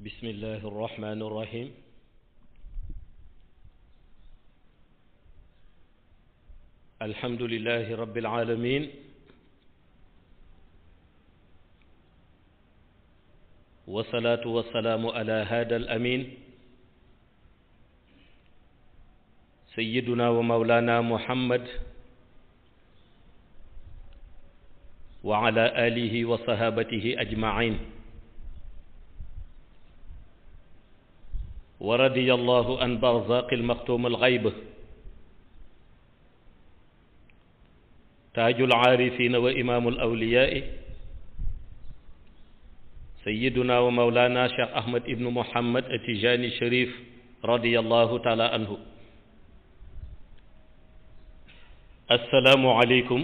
بسم الله الرحمن الرحيم الحمد لله رب العالمين والصلاة والسلام على هذا الأمين سيدنا ومولانا محمد وعلى آله وصحابته أجمعين ورضي الله عن برزاق المختوم الغيب تاج العارفين وإمام الأولياء سيدنا ومولانا شيخ أحمد ابن محمد التجاني الشريف رضي الله تعالى عنه. السلام عليكم.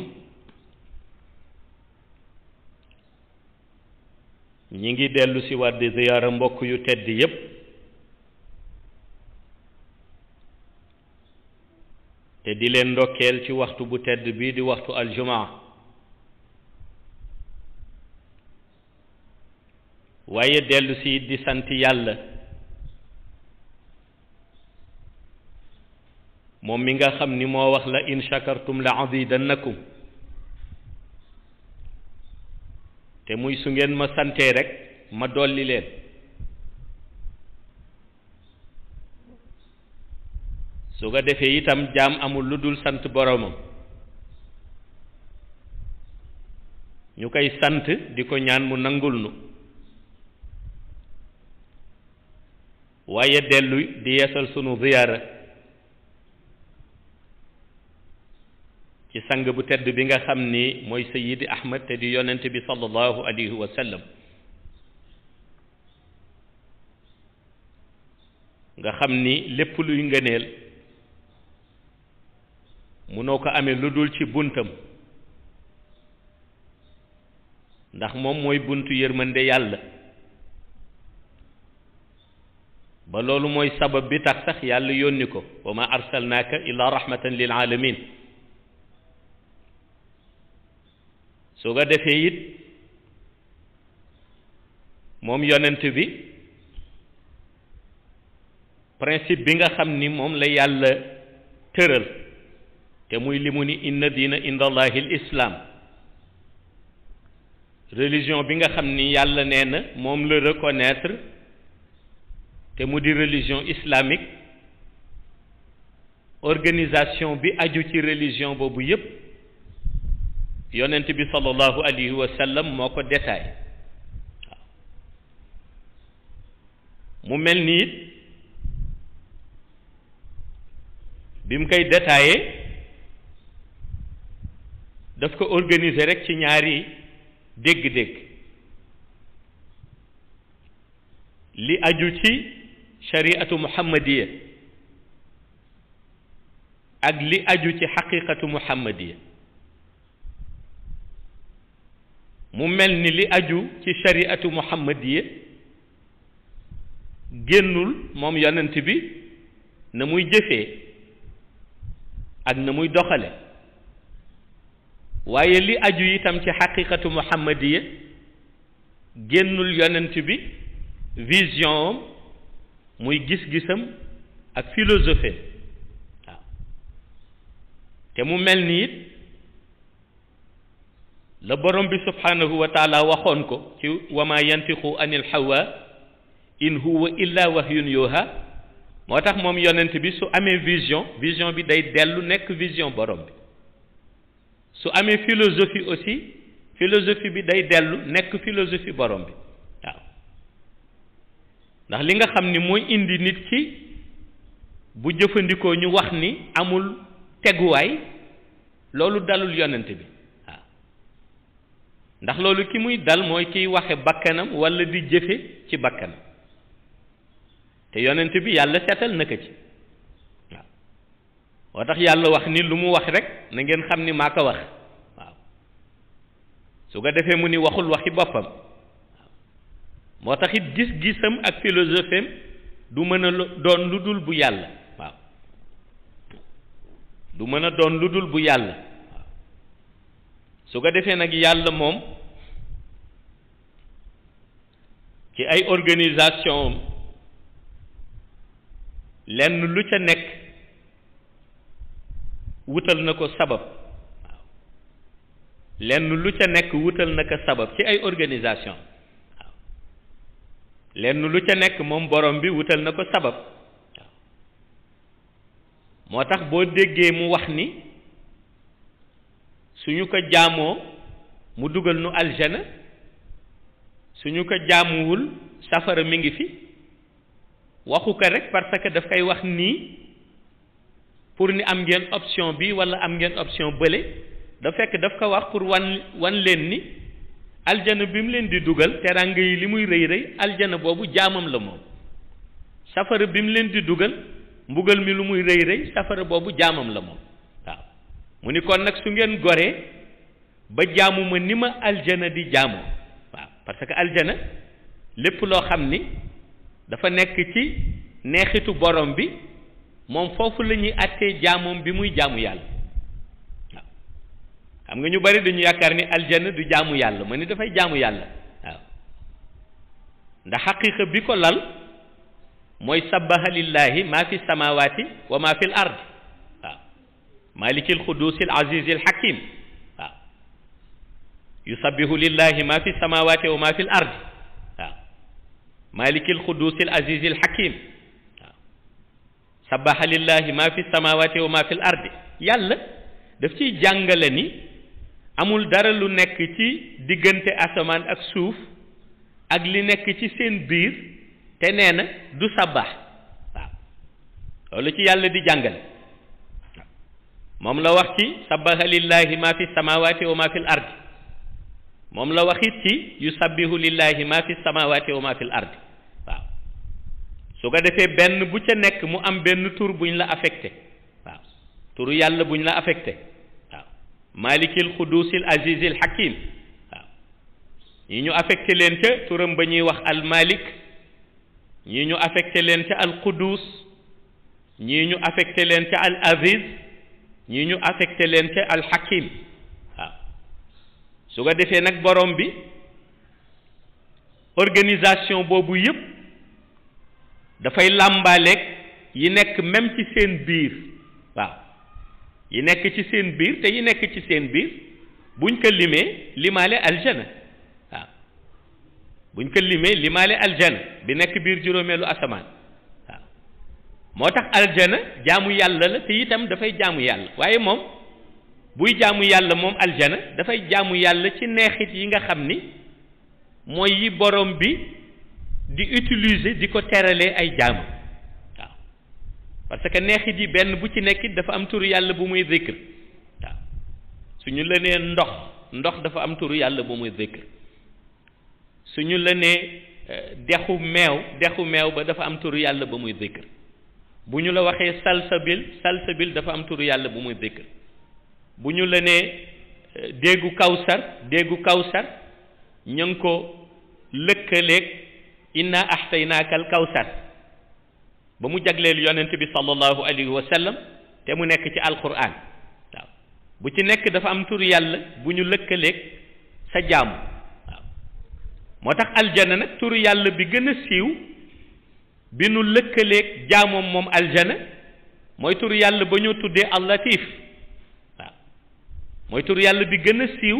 ñi ngi dellu si waat di ziyaara mbokk yu tedd yépp te di leen ndokkeel ci waxtu bu tedd bii di waxtu aljumaa waaye dellu si di sant yàlla moom mi nga xam ni moo wax la in shakartum la azidannakum te muy su ngeen ma santee rek ma dolli leen su ko defee itam jaam amul lu dul sant boromam ñu koy sant di ko ñaan mu nangul nu waaye dellu di yeesal sunu ziyaara ci sang bu tedd bi nga xam ni mooy Sayyidi Ahmad te di yonent bi sallallahu alayhi wa sallam nga xam ni lépp luy ngëneel munoo ko amee lu dul ci buntam ndax moom mooy buntu yërmande yàlla ba loolu mooy sabab bi tax sax yàlla yónni ko wa ma arsalnaaka illa rahmatan lil alamin soo ko defee it moom yonent bi principe bi nga xam ni moom la yàlla tëral te muy li mu ni inna diina inda allahi l islam religion bi nga xam ni yàlla nee na moom la reconnaître te mu di religion islamique organisation bi aju ci religion boobu yépp yonent bi sallallahu alayhi wa sallam moo ko détaillé waaw mu mel ni it bi mu koy détaillé daf ko organiser rek ci ñaari dégg-dégg li aju ci shariatu muhammadiya ak li aju ci xaqiqatu muhammadiya mu mel ni li aju ci shariatu muhammadiya génnul moom yonent bi na muy jëfee ak na muy doxale waaye li aju itam ci xaqiqatu muhammadiya génnul yonent bi vision am muy gis-gisam ak philosophie waaw te mu mel ni it la borom bi subhanahu wa taala waxoon ko ci wa ma yantiqu anil hawa in huwa illa wahyun yuha moo tax moom yonent bi su amee vision bi day dellu nekk vision borom bi su amee philosophie aussi philosophie bi day dellu nekk philosophie borom bi waaw ndax li nga xam ni mooy indi nit ki bu jëfandikoo ñu wax ni amul teguwaay loolu dalul yonent bi waaw ndax loolu ki muy dal mooy kiy waxe bakkanam walla di jëfe ci bakkanam te yonent bi yàlla seetal na ko ci waaw moo tax yàlla wax ni lu mu wax rek na ngeen xam ni maa ko wax waaw su ko defee mu ni waxul waxi boppam waaw moo tax it gis-gisam ak philosophie du mën a doon lu dul bu yàlla waaw du mën a doon lu dul bu yàlla waaw su ko defee nag yàlla moom ci ay organisation lenn lu ca nekk wutal na ko sabab waaw lenn lu ca nekk wutal na ko sabab ci ay organisation waaw lenn lu ca nekk moom borom bi wutal na ko sabab waaw moo tax boo déggee mu wax ni suñu ko jaamoo mu dugal nu aljana suñu ko jaamuwul safara mi ngi fi waxu ko rek parce que daf koy wax nii pour ni am ngeen option bi wala am ngeen option bële da fekk daf ko wax pour wan leen ni aljana bi mu leen di dugal teraanga yi li muy rëy rëy aljana boobu jaamam la moom safara bi mu leen di dugal mbugal mi lu muy rëy rëy safara boobu jaamam la moom waaw mu ni kon nag su ngeen goree ba jaamu ma ni ma aljana di jaamoo waaw parce que aljana lépp loo xam ni dafa nekk ci neexitu borom bi moom foofu la ñuy àttee jaamoom bi muy jaamu yàlla waaw xam nga ñu bari dañu yaakaar ni aljana du jaamu yàlla ma ni dafay jaamu yàlla waaw ndax xaqiiqa bi ko lal mooy sabbaha lillahi maa fi samawati wa maa fi l ard waaw malikil xuduusil azizil hakim waaw yusabbihu lillahi maa fi samawati wa maa fi l ard waaw malikil xuduusil azizil hakim waaw sabbaha lillahi maa fi samawati wa maa fi l ard yàlla daf ciy jàngale ni amul dara lu nekk ci diggante asamaan ak suuf ak li nekk ci seen biir te nee na du sabbax waaw loolu ci yàlla di jàngale waaw moom la wax ci sabbaha lillahi ma fi samawati wa ma fi l ardi moom la wax it ci yusabbihu lillahi ma fi samawati wa ma fi l ardi waaw su ko defee benn bu ca nekk mu am benn tur buñ la affecté waaw turu yàlla buñ la affecté waaw malikil xuduusil azizil hakim waaw ñi ñu affecté leen ca turam ba ñuy wax al malik ñii ñu affecté leen ca al qudus ñii ñu affecté leen ca al aziz ñii ñu affecté leen ca al hakim waaw su ko defee nag borom bi organisation boobu yëpp dafay làmbaaleeg yi nekk même ci seen biir waaw yi nekk ci seen biir te yi nekk ci seen biir buñ ko limee limaale aljana waaw buñ ko limee limaale aljana bi nekk biir juróomeelu asamaan waaw moo tax aljana jaamu yàlla la te itam dafay jaamu yàlla waaye moom buy jaamu yàlla moom aljana dafay jaamu yàlla ci neexit yi nga xam ni mooy yi borom bi di utiliser di ko teralee ay jaamu waaw parce que neexit yi benn bu ci nekkit dafa am turu yàlla bu muy zikr waaw suñu la nee ndox dafa am turu yàlla bu muy zikr suñu la nee dexu meew ba dafa am turu yàlla ba muy zikr bu ñu la waxee salsabil dafa am turu yàlla bu muy zikr bu ñu la nee déggu kawsar ña ngi ko lëkkaleeg inna ahsaynaaka al kawsar ba mu jagleel yonent bi sallallahu alayhi wa sallam te mu nekk ci alquran waaw bu ci nekk dafa am turu yàlla bu ñu lëkkaleeg sa jaamu waaw moo tax aljana nag turu yàlla bi gën a siiw bi nu lëkkaleeg jaamoom moom aljana mooy turu yàlla ba ñu tuddee al latif waaw mooy turu yàlla bi gën a siiw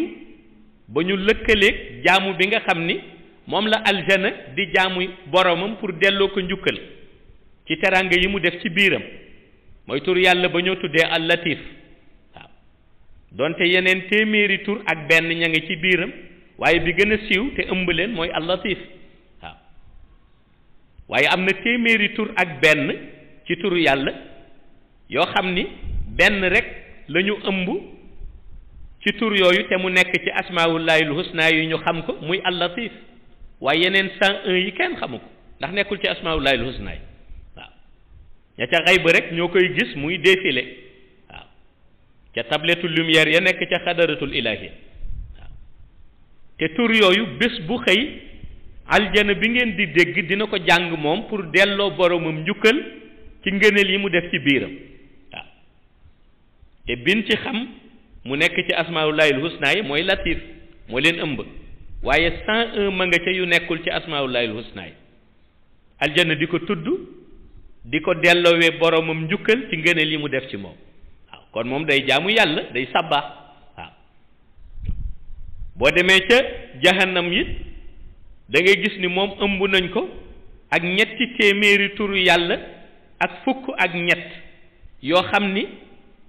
ba ñu lëkkaleeg jaamu bi nga xam ni moom la aljana di jaamu boromam pour delloo ko njukkal ci teraanga yi mu def ci biiram mooy tur yàlla ba ñoo tuddee al latif waaw donte yeneen téeméeri tur ak benn ña ngi ci biiram waaye bi gën a siiw te ëmb leen mooy al latif waaw waaye am na téeméeri tur ak benn ci turu yàlla yoo xam ni benn rek la ñu ëmb ci tur yooyu te mu nekk ci asmaaullahil husna yi ñu xam ko muy al latif waaye yeneen 101 yi kenn xamu ko ndax nekkul ci asmaaullahil husna yi waaw ña ca xay ba rek ñoo koy gis muy défilé waaw ca tablette lumière ya nekk ca xadaratul ilahi waaw te tur yooyu bés bu xëy aljana bi ngeen di dégg dina ko jàng moom pour delloo boromam njukkal ci ngëneel yi mu def ci biiram waaw te bin ci xam mu nekk ci asmaullahil husna yi mooy latif moo leen ëmb waaye 101 ma nga ca yu nekkul ci asmaullahil husna yi aljanna di ko tudd di ko delloowee boromam njukkal ci ngëneel yi mu def ci moom waaw kon moom day jaamu yàlla day sabbaax waaw boo demee ca jahannam it da ngay gis ni moom ëmb nañ ko ak ñetti téeméeri turu yàlla ak fukk ak ñett yoo xam ni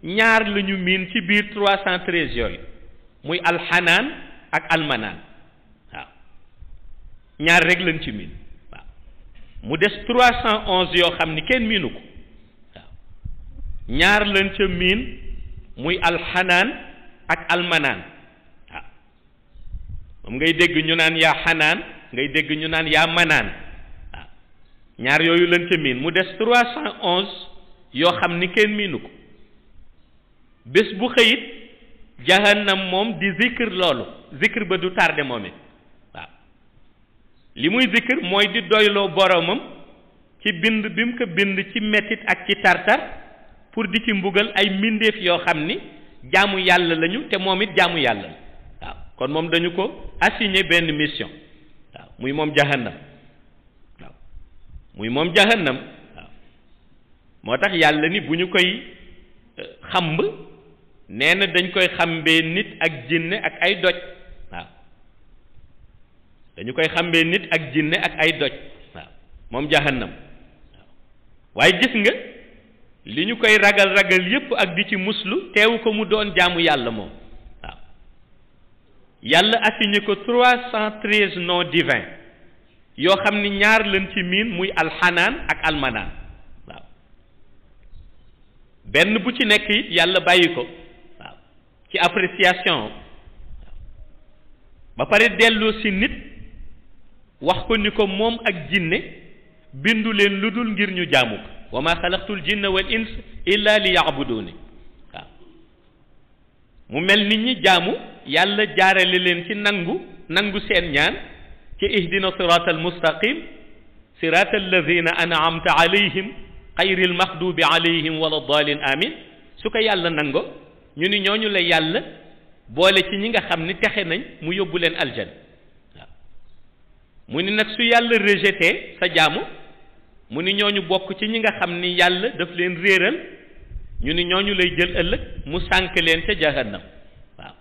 ñaar lañu miin ci biir 313 yooyu muy alxanaan ak almanaan waaw ñaar rek lañ ci miin waaw mu des 311 yoo xam ni kenn miinu ko waaw ñaar lañ ca miin muy alxanaan ak almanaan waaw moom ngay dégg ñu naan yaa xanaan ngay dégg ñu naan yaa manaan waaw ñaar yooyu lañ ca miin mu des 311 yoo xam ni kenn miinu ko bés bu xëyit jahannam moom di zikr loolu zikr ba du tardé moom it waaw li muy zikr mooy di doyloo boromam ci bind bi mu ko bind ci mettit ak ci tartar pour di ci mbugal ay mbindeef yoo xam ni jaamu yàlla lañu te moom it jaamu yàlla la waaw kon moom dañu ko assigné benn mission waaw muy moom jahannam waaw muy moom jahannam waaw moo tax yàlla ni bu ñu koy xamb nee na dañ koy xambee nit ak jinne ak ay doj waaw dañu koy xambee nit ak jinne ak ay doj waaw moom jahannam waaw waaye gis nga li ñu koy ragal yépp ak di ci muslu teewu ko mu doon jaamu yàlla moom waaw yàlla assigné ko 313 noms divins yoo xam ni ñaar lañ ci miin muy alxanaan ak almanaan waaw benn bu ci nekk it yàlla bàyyi ko waaw ci appréciation waaw ba pare delloo si nit wax ko ni ko moom ak jinne bindu leen lu dul ngir ñu jaamu ko wa ma xalaqtul jinna wal ins illa li yaabuduuni waaw mu mel nit ñi jaamu yàlla jaarale leen ci nangu seen ñaan ci ihdina siraatal mustaqim siraatal lazina an'amta alayhim xayril maxdubi alayhim wala dalin amin su ko yàlla nango ñu ni ñooñu la yàlla boole ci ñi nga xam ni texe nañ mu yóbbu leen aljana waaw mu ni nag su yàlla rejeté sa jaamu mu ni ñooñu bokk ci ñi nga xam ni yàlla daf leen réeral ñu ni ñooñu lay jël ëllëg mu sànk leen ca jahannam waaw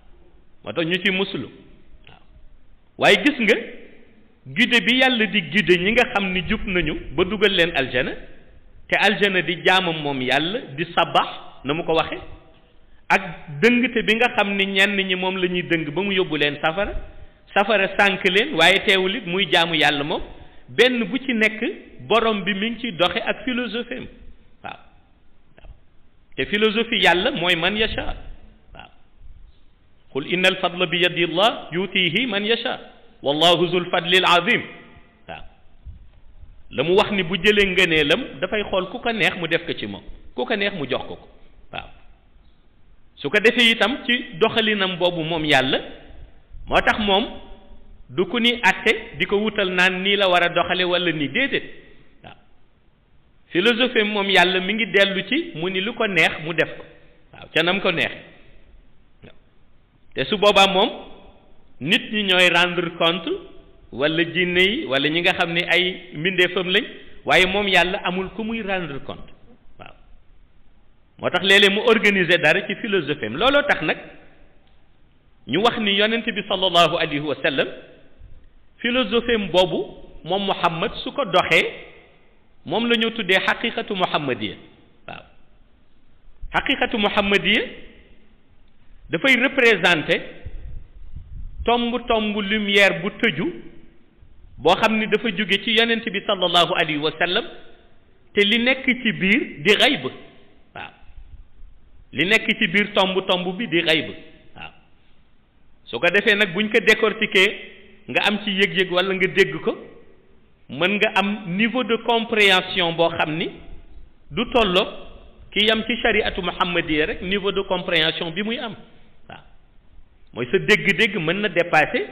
moo tax ñu ci muslu waaw waaye gis nga guide bi yàlla di guide ñi nga xam ni jub nañu ba dugal leen aljana te aljana di jaamam moom yàlla di sabax na mu ko waxe ak dëngte bi nga xam ni ñenn ñi moom la ñuy dëng ba mu yóbbu leen safara sànk leen waaye teewul it muy jaamu yàlla moom benn bu ci nekk borom bi mi ngi ciy doxe ak philosophie am waaw waaw te philosophie yàlla mooy man yasha waaw qul inna al fadla bi yadi llah yutihi man yasha wallahu zul fadlil azim waaw la mu wax ni bu jëlee ngëneelam dafay xool ku ko neex mu def ko ci moom ku ko neex mu jox ko waaw su ko defee itam ci doxalinam boobu moom yàlla moo tax moom du ku ni atte di ko wutal naan nii la war a doxale wala nii déedéet waaw philosophie moom yàlla mi ngi dellu ci mu ni lu ko neex mu def ko waaw ca nam ko neex waaw te su boobaa moom nit ñi ñooy rendre compte wala jinne yi wala ñi nga xam ne ay mbindeefam lañ waaye moom yàlla amul ku muy rendre compte waaw moo tax léeg-léeg mu organiser dara ci philosophie am looloo tax nag ñu wax ni yonent bi sallallahu alayhi wa sallam philosophie am boobu moom Muhammad su ko doxee moom la ñu tuddee xaqiqatu muhammadiya waaw xaqiqatu muhammadiya dafay représenter tomb lumière bu tëju boo xam ni dafa jóge ci yonent bi sallallahu alayhi wa sallam te li nekk ci biir di xayb waaw li nekk ci biir tomb bi di xayb waaw su ko defee nag buñ ko décortiquer nga am ci yëg-yëg walla nga dégg ko mën nga am niveau de compréhension boo xam ni du tolloo ki yam ci shariatu muhammadiya rek niveau de compréhension bi muy am waaw mooy sa dégg-dégg mën na dépasser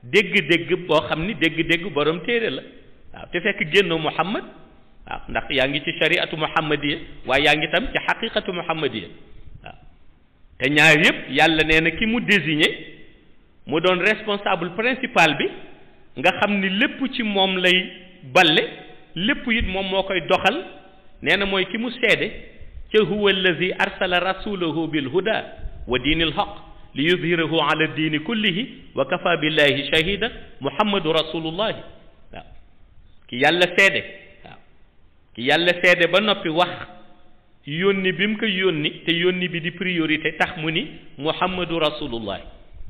dégg-dégg boo xam ni dégg-dégg borom téere la waaw te fekk génnoo muhammad waaw ndax yaa ngi ci shariatu muhammadiya waaye yaa ngi tam ci xaqiqatu muhammadiya waaw te ñaar yëpp yàlla nee na ki mu désigné mu doon responsable principal bi nga xam ni lépp ci moom lay balle lépp it moom moo koy doxal nee na mooy ki mu seede ca huwa allazi arsala rasulahu bil huda wa diinil haq li yudhirahu ala diini kullihi wa kafa billahi shahida muhammadu rasulullahi waaw ki yàlla seede waaw ki yàlla seede ba noppi wax yónni bi mu ko yónni te yónni bi di priorité tax mu ni muhammadu rasulullahi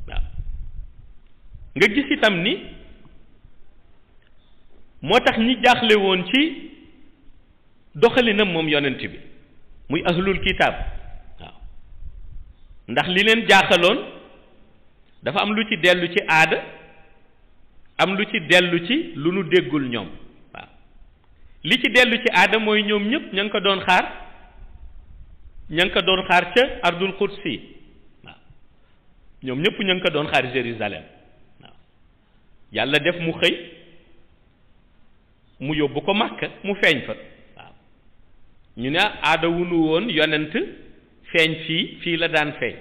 waaw nga gis itam ni moo tax ñi jaaxle woon ci doxalinam moom yonent bi muy ahlul kitaab waaw ndax li leen jaaxaloon dafa am lu ci dellu ci aada am lu ci dellu ci lu nu déggul ñoom waaw li ci dellu ci aada mooy ñoom ñëpp ña ngi ko doon xaar ca ardul qudsi waaw ñoom ñëpp ña ngi ko doon xaar Jérusalem waaw yàlla def mu xëy mu yóbbu ko Makka mu feeñ fa waaw ñu ne aada wunu woon yonent feeñ fii la daan feeñ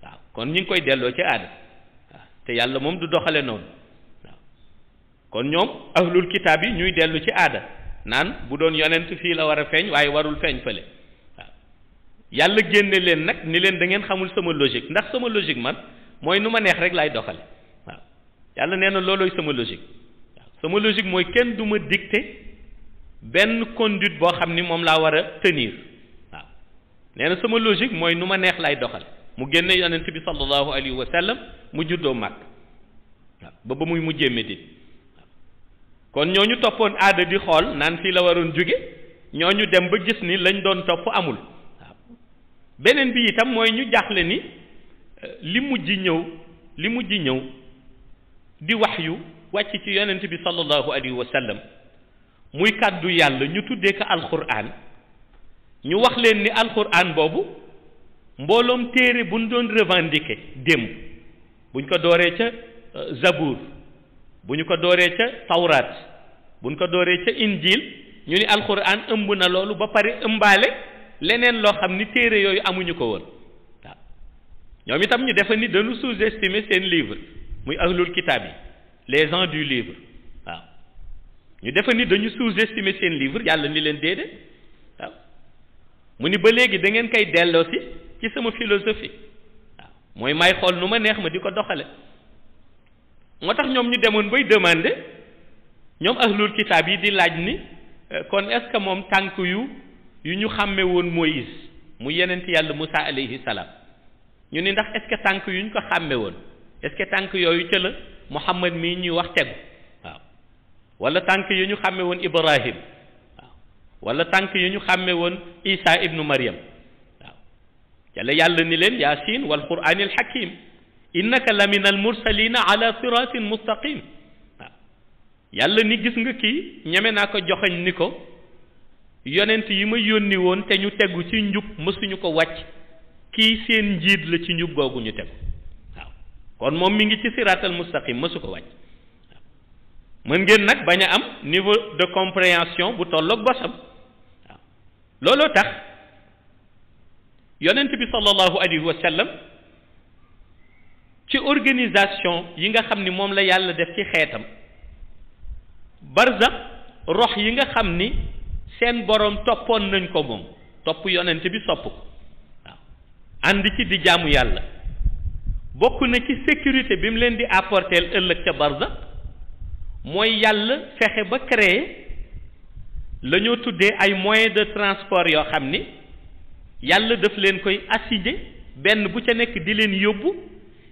waaw kon ñu ngi koy delloo ci aada waaw te yàlla moom du doxale noonu waaw kon ñoom ahlul kitaab yi ñuy dellu ci aada naan bu doon yonent fii la war a feeñ waaye warul feeñ fële waaw yàlla génne leen nag ni leen da ngeen xamul sama logique ndax sama logique man mooy nu ma neex rek laay doxale waaw yàlla nee na loolooy sama logique sama logique mooy kenn du ma dicter benn conduite boo xam ni moom laa war a tenir waaw nee na sama logique mooy nu ma neex lay doxal mu génne yonent bi sallallahu alayhi wa sallam mu juddoo Màkk waaw ba muy mujjee Médine waaw kon ñooñu toppoon aada di xool naan fii la waroon jóge ñooñu dem ba gis ni lañ doon topp amul waaw beneen bi itam mooy ñu jaaxle ni li mujj ñëw di waxyu wàcc ci yonent bi sallallahu alayhi wa sallam muy kàddu yàlla ñu tuddee ko alquran ñu wax leen ni alquran boobu mbooloom téere buñ doon revendiquer démb buñ ko dooree ca Zabour bu ñu ko dooree ca Tawraat buñ ko dooree ca Injil ñu ni alquran ëmb na loolu ba pare ëmbaale leneen loo xam ni téere yooyu amuñu ko woon waaw ñoom itam ñu defe ni dañu sous-estimer seen livre muy ahlul kitaab yi les gens du livre waaw ñu defe ni dañu sous-estimer seen livre yàlla ni leen déedéet waaw mu ni ba léegi da ngeen koy delloosi ci sama philosophie waaw mooy may xool nu ma neex ma di ko doxale moo tax ñoom ñu demoon bay demander ñoom ahlul kitaab yi di laaj ni kon est-ce que moom tànk yu ñu xàmme woon Moïse mu yenent yàlla Moussa alayhi salaam ñu ni ndax est-ce que tànk yu ñu ko xàmme woon est-ce que tànk yooyu ca la Muhammad mii ñuy wax tegu waaw wala tànk yu ñu xàmme woon Ibrahim waaw wala tànk yu ñu xàmme woon Isa ibnu Maryam waaw ca la yàlla ni leen Yaasin wal Qur'anil Hakim innaka la min al mursalina ala siratin mustaqim waaw yàlla ni gis nga kii ñeme naa ko joxañ ni ko yonent yi ma yónni woon te ñu tegu ci njub mësuñu ko wàcc kii seen njiit la ci njub googu ñu tegu waaw kon moom mi ngi ci siratal mustaqim mësu ko wàcc waaw mën ngeen nag bañ a am niveau de compréhension bu tolloog bosam waaw looloo tax yonent bi sallallahu alayhi wa sallam ci organisation yi nga xam ni moom la yàlla def ci xeetam barzak rox yi nga xam ni seen boroom toppoon nañ ko moom topp yonent bi sopp ko waaw ànd ci di jaamu yàlla bokk na ci sécurité bi mu leen di apporter ëllëg ca barzak mooy yàlla fexe ba créer la ñoo tuddee ay moyens de transport yoo xam ni yàlla daf leen koy assigner benn bu ca nekk di leen yóbbu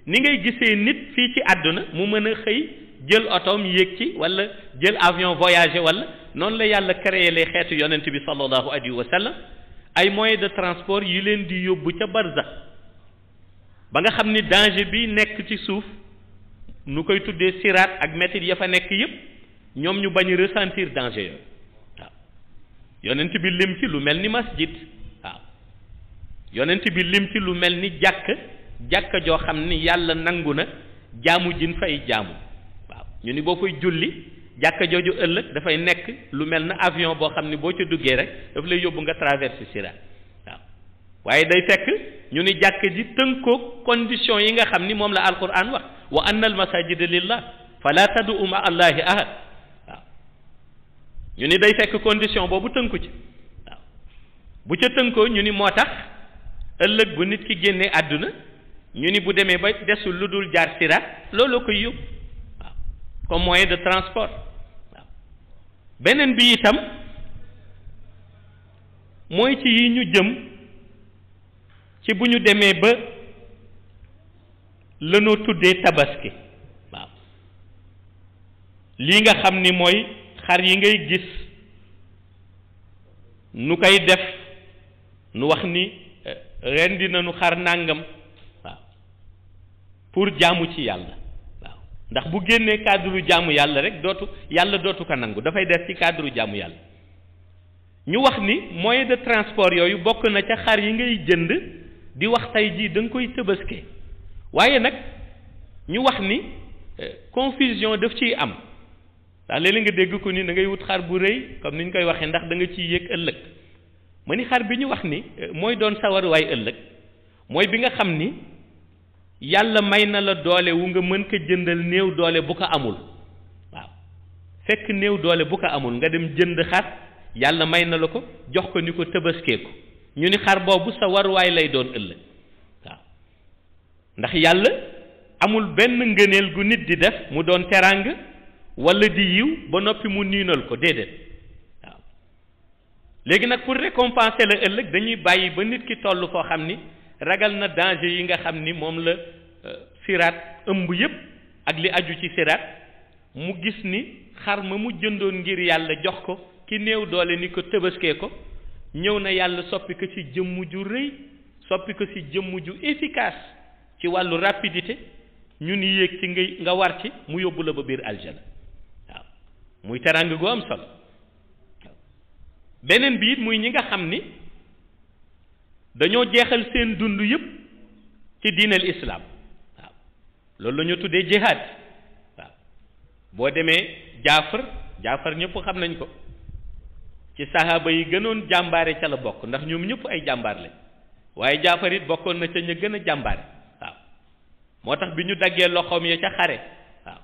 ni ngay gisee nit fii ci àdduna mu mën a xëy jël otoom yéeg ci wala jël avion voyager wala noonu la yàlla créé les xeetu yonent bi sallallahu alayhi wa sallam ay moyens de transport yu leen di yóbbu ca barzak ba nga xam ni danger bi nekk ci suuf nu koy tuddee siraat ak métit ya fa nekk yépp ñoom ñu bañ ressentir danger yooyu waaw yonent bi lim ci lu mel ni masjid waaw yonent bi lim ci lu mel ni jàkka joo xam ni yàlla nangu na jaamu jin fay jaamu waaw ñu ni boo fay julli jàkka jooju ëllëg dafay nekk lu mel na avion boo xam ni boo ca duggee rek daf lay yóbbu nga traverser siraat waaw waaye day fekk ñu ni jàkka ji tënkoog condition yi nga xam ni moom la alquran wax wa anna al masajida lillah fala tad'u ma allahi ahad waaw ñu ni day fekk condition boobu tënku ci waaw bu ca tënkoo ñu ni moo tax ëllëg bu nit ki génnee àdduna ñu ni bu demee ba desul lu dul jaar siraat looloo koy yóbbu waaw comme moyen de transport waaw beneen bi itam mooy ci yi ñu jëm ci bu ñu demee ba lanoo tuddee tabaski waaw lii nga xam ni mooy xar yi ngay gis nu koy def nu wax ni rendi nañu xar nàngam waaw pour jaamu ci yàlla waaw ndax bu génnee cadre jaamu yàlla rek yàlla dootu ko nangu dafay des ci cadre jaamu yàlla ñu wax ni moyen de transport yooyu bokk na ca xar yi ngay jënd di wax tey jii da nga koy tëbaskee waaye nag ñu wax ni confusion daf ciy am ndax léeg-léeg nga dégg ko ni da ngay wut xar bu rëy comme ni ñu koy waxee ndax da nga ciy yëg ëllëg ma ni xar bi ñu wax ni mooy doon sawaruwaay ëllëg mooy bi nga xam ni yàlla may na la doole wu nga mën ko jëndal néew doole bu ko amul waaw fekk néew doole bu ko amul nga dem jënd xar yàlla may na la ko jox ko ni ko tëbaskee ko ñu ni xar boobu sa waruwaay lay doon ëllëg waaw ndax yàlla amul benn ngëneel gu nit di def mu doon teraanga walla di yiw ba noppi mu niinal ko déedéet waaw léegi nag pour récompenser la ëllëg dañuy bàyyi ba nit ki toll foo xam ni ragal na danger yi nga xam ni moom la siraat ëmb yépp ak li aju ci siraat mu gis ni xar ma mu jëndoon ngir yàlla jox ko ki néew doole ni ko tëbaskee ko ñëw na yàlla soppi ko ci jëmm ju rëy soppi ko ci jëmm ju efficace ci wàllu rapidité ñu ni yéeg ci nga war ci mu yóbbu la ba biir aljana waaw muy teraanga gu am solo beneen bi it muy ñi nga xam ni dañoo jeexal seen dund yépp ci diinal islaam waaw loolu la ñu tuddee jihaad waaw boo demee jaafar ñëpp xam nañ ko ci sahaaba yi gënoon jàmbaare ca la bokk ndax ñoom ñëpp ay jàmbaar lañ waaye jaafar it bokkoon na ca ña gën a jàmbaare waaw moo tax bi ñu daggee loxoom ya ca xare waaw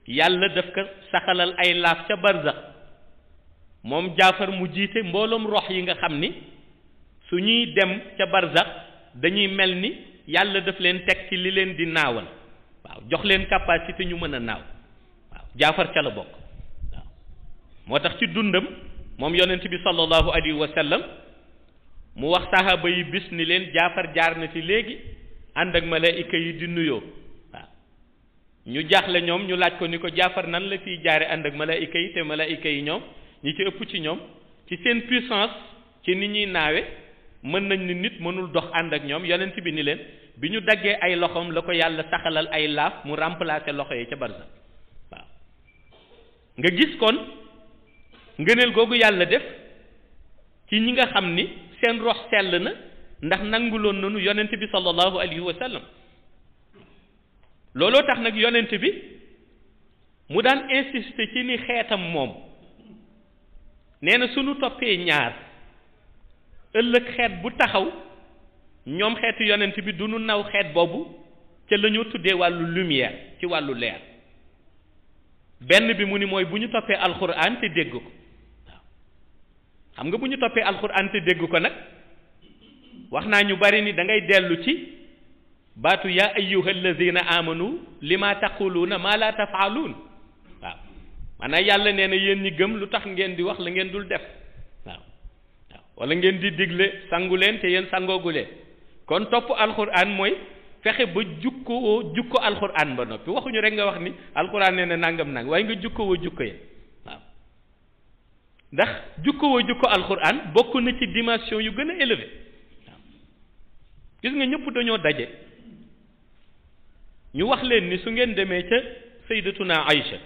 yàlla daf ko saxalal ay laaf ca barzax moom jaafar mu jiite mbooloom rox yi nga xam ni su ñuy dem ca barzax dañuy mel ni yàlla daf leen teg ci li leen di naawal waaw jox leen capacité ñu mën a naaw waaw jaafar ca la bokk waaw moo tax ci dundam moom yonent bi sallallahu alayhi wa sallam mu wax sahaaba yi bis ni leen jaafar jaar na fi léegi ànd ak malaayika yi di nuyoo waaw ñu jaaxle ñoom ñu laaj ko ni ko jaafar nan la fiy jaare ànd ak malaayika yi te malaayika yi ñoom ñi ci ëpp ci ñoom ci seen puissance ci ni ñuy naawe mën nañ ni nit mënul dox ànd ak ñoom yonent bi ni leen bi ñu daggee ay loxoom la ko yàlla saxalal ay laaf mu remplacer loxo yi ca barza waaw nga gis kon ngëneel googu yàlla def ci ñi nga xam ni seen rox sell na ndax nanguloon nanu yonent bi sallallahu alayhi wa sallam looloo tax nag yonent bi mu daan insister ci ni xeetam moom nee na suñu toppee ñaar ëllëg xeet bu taxaw ñoom xeetu yonent bi du nu naw xeet boobu ca la ñoo tuddee wàllu lumière ci wàllu leer benn bi mu ni mooy bu ñu toppee alxuraan te dégg ko waaw xam nga bu ñu toppee alxuraan te dégg ko nag wax naa ñu bari ni da ngay dellu ci baatu yaa ayyuha alladina amanu lima taquluuna maa la tafaaluun waaw maanaam yàlla nee na yéen ñi gëm lu tax ngeen di wax la ngeen dul def waaw waaw wala ngeen di digle sangu leen te yéen sangoogu leen kon topp alxuraan mooy fexe ba jukko alxuraan ba noppi waxuñu rek nga wax ni alxuraan nee na nangam nang waaye nga jukko ya waaw ndax jukko alxuraan bokk na ci dimension yu gën a élevé waaw gis nga ñëpp dañoo daje ñu wax leen ni su ngeen demee ca sayyidatuna Aïcha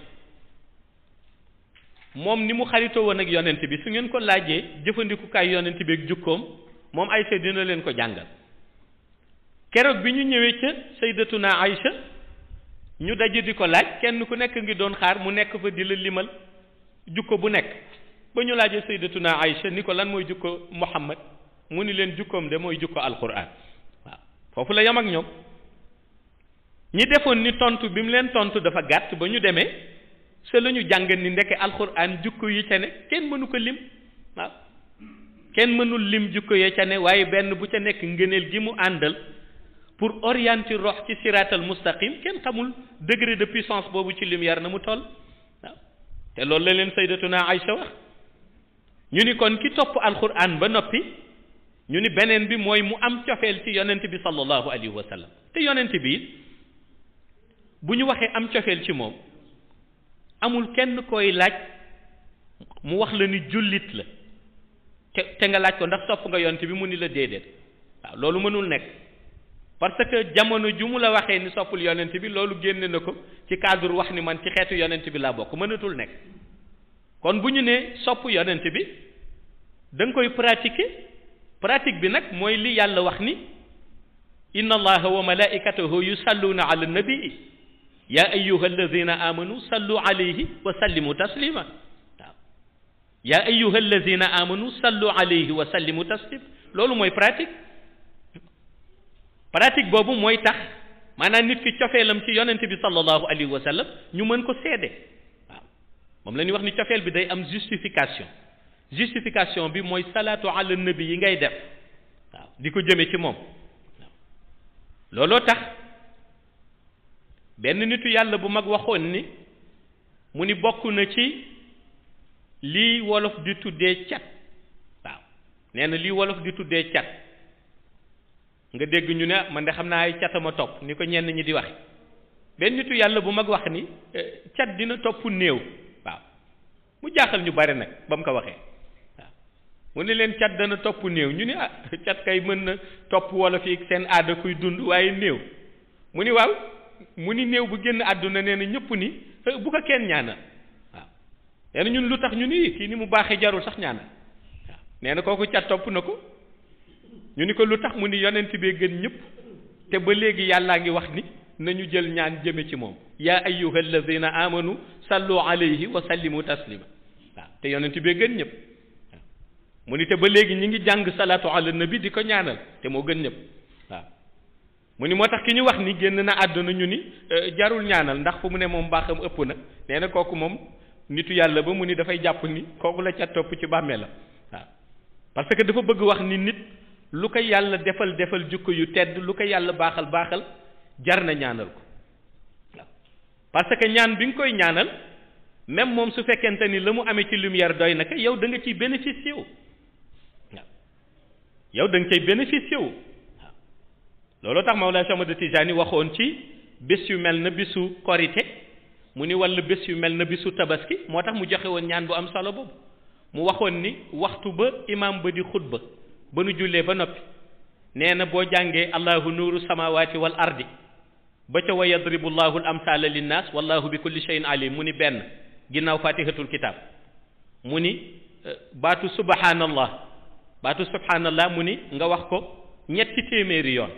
moom ni mu xaritoo woon ak yonent bi su ngeen ko laajee jëfandikukaay yonent bi ak jukkoom moom Aïcha dina leen ko jàngal keroog bi ñu ñëwee ca sayyidatuna Aïcha ñu daje di ko laaj kenn ku nekk ngi doon xaar mu nekk fa di la limal jukko bu nekk ba ñu laajee sayyidatuna Aïcha ni ko lan mooy jukko Muhammad mu ni leen jukkoom de mooy jukko alquran waaw foofu la yam ak ñoom ñi defoon ni tontu bi mu leen tontu dafa gàtt ba ñu demee se la ñu jàng ni ndeke alxuraan jukko yi ca ne kenn mënu ko lim waaw kenn mënul lim jukko ya ca ne waaye benn bu ca nekk ngëneel gi mu àndal pour orienter rox ci siraatal mustaqim kenn xamul degré de puissance boobu ci lumière na mu toll waaw te loolu la leen sayyidatuna Aïcha wax ñu ni kon ki topp alxuraan ba noppi ñu ni beneen bi mooy mu am cofeel ci yonent bi sallallahu alayhi wa sallam te yonent bi bu ñu waxee am cofeel ci moom amul kenn koy laaj mu wax la ni jullit la te nga laaj ko ndax sopp nga yonent bi mu ni la déedéet waaw loolu mënul nekk parce que jamono ju mu la waxee ni soppul yonent bi loolu génne na ko ci cadre wax ni man ci xeetu yonent bi laa bokk mënatul nekk kon bu ñu nee sopp yonent bi da nga koy pratiquer pratique bi nag mooy li yàlla wax ni inna allaha wa malaikatahu yusalluna ala nabii ya ayyuha alladina amanu sallu alayhi wa sallimu taslima waaw ya ayyuha alladina amanu sallu alayhi wa sallimu taslima loolu mooy pratique boobu mooy tax maanaam nit ki cofeelam ci yonent bi sallallahu alayhi wa sallam ñu mën ko seede waaw moom la ñuy wax ni cofeel bi day am justification bi mooy salaatu ala nabi yi ngay def waaw di ko jëme ci moom waaw looloo tax benn nitu yàlla bu mag waxoon ni mu ni bokk na ci lii wolof di tuddee cat waaw nee na lii wolof di tuddee cat nga dégg ñu ne man de xam naa ay catama topp ni ko ñenn ñi di waxe benn nitu yàlla bu mag wax ni cat dina topp néew waaw mu jaaxal ñu bare nag ba mu ko waxee waaw mu ne leen cat dana topp néew ñu ni ah cat kay mën na topp wolof yi seen aada kuy dund waaye néew mu ni waaw mu ni néew bu génn àdduna nee na ñëpp ni bu ko kenn ñaanal waaw nee na ñun lu tax ñu ni kii ni mu baaxee jarul sax ñaanal waaw nee na kooku cat topp na ko ñu ni ko lu tax mu ni yonent bee gën ñëpp te ba léegi yàllaa ngi wax ni nañu jël ñaan jëme ci moom yaa ayyuha alladina amanu sallu alayhi wa sallimu taslima waaw te yonent bee gën ñëpp waaw mu ni te ba léegi ñi ngi jàng salaatu ala nabi di ko ñaanal te moo gën ñëpp waaw mu ni moo tax ki ñu wax ni génn na àdduna ñu ni jarul ñaanal ndax fu mu ne moom baaxam ëpp na nee na kooku moom nitu yàlla ba mu ni dafay jàpp ni kooku la ca topp ci bàmmee la waaw parce que dafa bëgg wax ni nit lu ko yàlla defal jukko yu tedd lu ko yàlla baaxal jar na ñaanal ko waaw parce que ñaan bi nga koy ñaanal même moom su fekkente ni la mu amee ci lumière doy na ko yow da nga ciy bénéficié wu waaw yow da nga cay bénéficié wu waaw looloo tax Mawlana Cheikh Ahmad Tijaani waxoon ci bés yu mel na bisu korite mu ni walla bés yu mel na bisu tabaski moo tax mu joxe woon ñaan bu am solo boobu mu waxoon ni waxtu ba imaam ba di xutba ba nu jullee ba noppi nee na boo jàngee allahu nuuru samawati wal ardi ba ca wa yadribu llahu al amsala linnaas wallahu bi kulli shay'in alim mu ni benn ginnaaw fatihatul kitab mu ni baatu subhanallah mu ni nga wax ko ñetti téeméeri yoon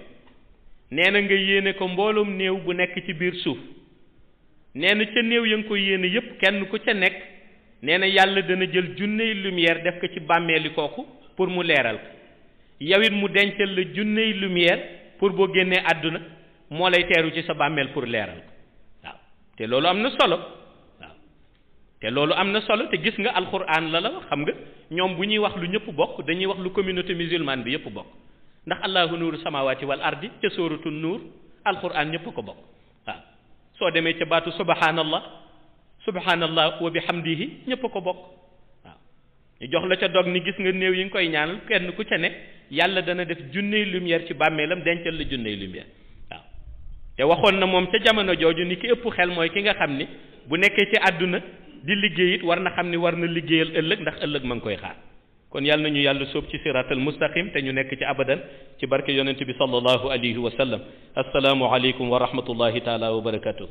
nee na nga yéene ko mbooloom néew bu nekk ci biir suuf nee na ca néew ya nga ko yéene yépp kenn ku ca nekk nee na yàlla dana jël junney lumière def ko ci bàmmeeli kooku pour mu leeral ko yow it mu dencal la junney lumière pour boo génnee àdduna moo lay teeru ci sa bàmmeel pour leeral ko waaw te loolu am na solo waaw te loolu am na solo te gis nga alxuraan la wax xam nga ñoom bu ñuy wax lu ñëpp bokk dañuy wax lu communauté musulmane bi yëpp bokk ndax allahu nuuru samawati wal ardi ca sóoratu nuur alxuraan ñëpp ko bokk waaw soo demee ca baatu subhanallah wa bihamdihi ñëpp ko bokk waaw ñu jox la ca dog ni gis nga néew yi nga koy ñaanal kenn ku ca ne yàlla dana def junney lumière ci bàmmeelam dencal la junney lumière waaw te waxoon na moom ca jamono jooju ni ki ëpp xel mooy ki nga xam ni bu nekkee ci àdduna di liggéey it war na xam ni war na liggéeyal ëllëg ndax ëllëg ma ngi koy xaar kon yàlla nañu yàlla sóob ci siratal mustaqim te ñu nekk ci abadan ci barke yonent bi sallallahu alayhi wa sallam assalaamu aleykum wa rahmatullahi taala wa barakatuh